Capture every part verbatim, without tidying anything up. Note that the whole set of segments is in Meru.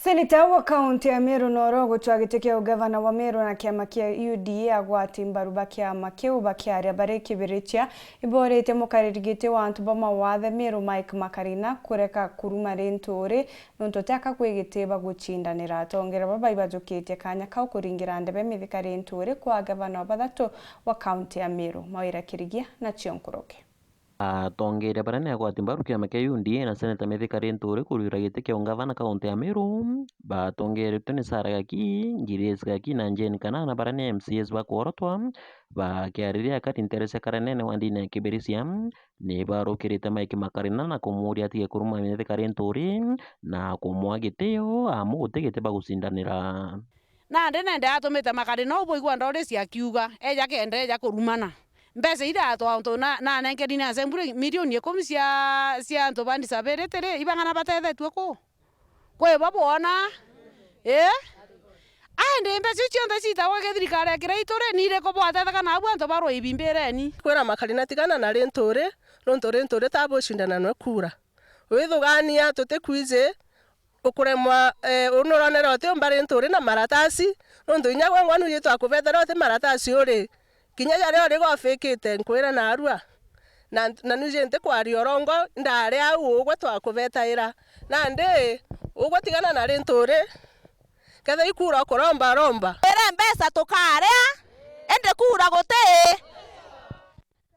Seneta wa kaunti ya Meru na uria ugutua giti kia ugavana wa Meru na kiama kia U D A, agwati mbaru ba kiama kiu bakiaria bari kibiritia, iboorite mukariri giti wa antu ba mawathe Meru Mike Makarina kureka kuruma Linturi nontu ti aka kwi giti bagucindanira. Atongeria baba ibajukitie kanya kau kuringira ndebe Mithika Linturi kwa gavana wa bathatu wa kaunti ya Meru, Mawira Kirigia na Cio Nkuruki. Atongeria baria ni agwati mbaru kiama kia U D A na Seneta Mithika Linturi kuriura giti kia ungavana kaunti ya Meru, batongeretwe ni Sarah Gaki, Grace Gaki na Jane Kanana, baria ni M C As bakworotwa. Bakiariria akari nteere cia Karenene wa ndini ya Kibirisia, ni barukirite Mike Makarina na kumuuria atige kuruma Mithika Linturi na kumwa gitio, amu guti giti bagucindanira. Nandi nende atumite Makarina uu bwaigua ndorisi akiuga, eja kenda eja kurumana. Mbeca iria atwaa untu na, nanenkeri ni assembly milioni ikumi cia, cia antu ba disability ri, ibang'ana batethetue ku? Kwi bo bwona? Ii? Aindi mbeca iu cionthe ciitagwa gi thirikari ya kiraitu ri, ni iriku bwatetheka nabu antu barwa ibimbireni? Kwira Makarina tigana na Linturi, nontu Linturi tabucindananwe kura. Withugania tutikwiji, ukuremwa, eh, uu nuronere utiumba Linturi na maratasi, nontu inya gwengwa nu gitwakubetera uti maratasi uri. Kinya jaria uri gwafikite nkwira narua. Na, na nu ji ntikwaria urongo, ndari au ugwe twakubetaira. Nandi, ugwe tigana na Linturi, kethira ikura ukuromba romba. Ire mbeca tukaria, indi kura guti.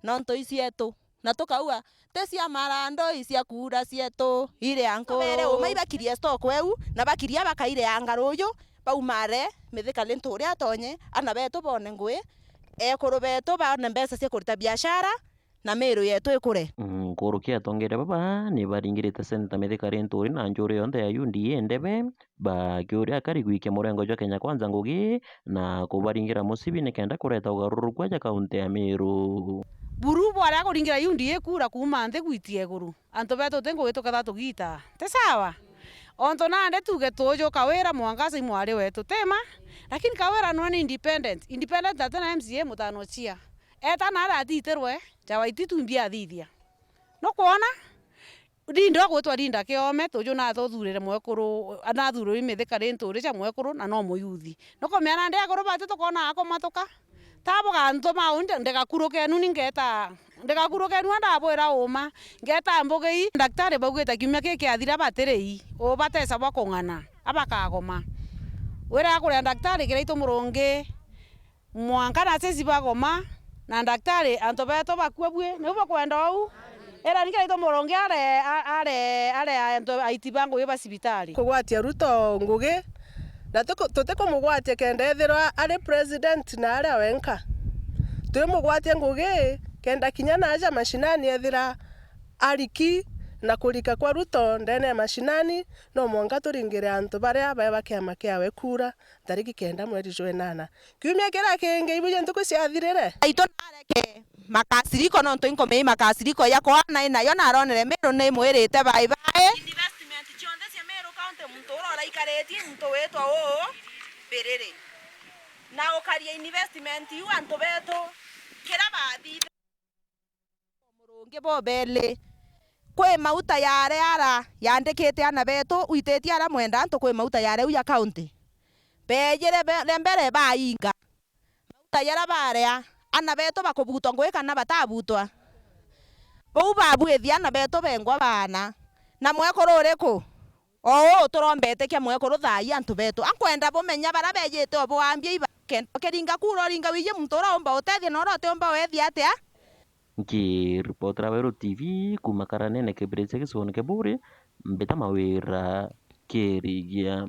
Nontu i cietu. Na tukauga, ti cia marando, i cia kuura cietu, iria nkuru. Tubere uma ibakirie stock eu, na bakiria bakaireanga ruuju, baumare, Mithika Linturi atonye, ana betu bone ngui, ekuru betu bone mbeca cia kurita biashara, na Meru yetu ikure. Mm, nkuruki atongeria baba ni baringirite Seneta Mithika Linturi na njuri yonthe ya U D A ndebe, bakiuria akari gwikia murengo jwa Kenya Kwanza ngugi na kubaringira musibi nikenda kureta ugaruruku aja kaunti ya Meru. Buru bwaria kuringira U D A kura kuuma nthi gwitia iguru, antu betu ti ngugi tukethirwa tugiita. Ti sawa? Ontu nandi tuge tuju Kawira mwanka aci mwari wetu, ti ma? Lakini Kawira nwe ni independent. Independent atina M C A mutano cia. Eta naria atitirwe, ja Waititu imbi athithia. Nukwona? Linda ugwitwa Linda Kiome, tuju nathuthurire mwekuru, nathurirwe i Mithika Linturi ja mwekuru, na no muyuthi. Nukumenya nandi ekuru bati tukona akomatuka. Ta bugantuma uu nde-, ndigakurukenu ni ngeta, ndigakurukenu ndabwira uma, ngeta mbugi ii, ndaktari baugite kiumia kii kiathira batiri ii, uu batesa bwa kung'ana, abakagoma. Wira kuria ndaktari kiraitu murungi, mwanka na sisi bagoma, na ndaktari, antu betu bakua bui, niu bukwenda uu? Ira ningi raitu murungi are, a-, are, are antu aiti ba ngugi ba cibitari. Kugwatia Ruto ngugi, na tuku-, tutikumugwatia kenda ethirwa ari president na aria wenka. Twimugwatia ngugi kenda kinya na aja mashinani ethira ariki, na kurika kwa Ruto ndene ya mashinani, no mwanka turingire antu baria bae ba kiama kiawe kura. Tariki kenda mweri jwa inana. Kiumia kiria kingi, ibuje ntuku ciathirire? Aitu nareke makasiriko, nontu inkomei makasiriko ya kwana inayo naronere Meru ni mwirite bye bye. Investment cionthe cia Meru County, muntu uria uraikaritie muntu witwa uu Biriri. Na ukaria investment iu antu betu, kiria bathithite. Murungi bobeli. Kwi mauta yare ara yandikite ana betu, wititie ara mwenda antu, kwi mauta yare u ya county. Beejire be-, re mbere bainga. Mauta yara barea, ana betu bakubutwa ngugi kana batabutwa? Bau babwithia ana betu bengwa baana. Na mwekuru uriku? O uu turombete kia mwekuru thaa ii antu betu. Ankwenda bumenya bara beejite o bwambia iba. Kenda ukiringa kura uringa wiji muntu ura umba utethia na ura utiumba wethia atia? Nkiripotera Weru T V kuuma Karanene Kibirichia gicigoone kia Buuri, mbita Mawira Kirigia.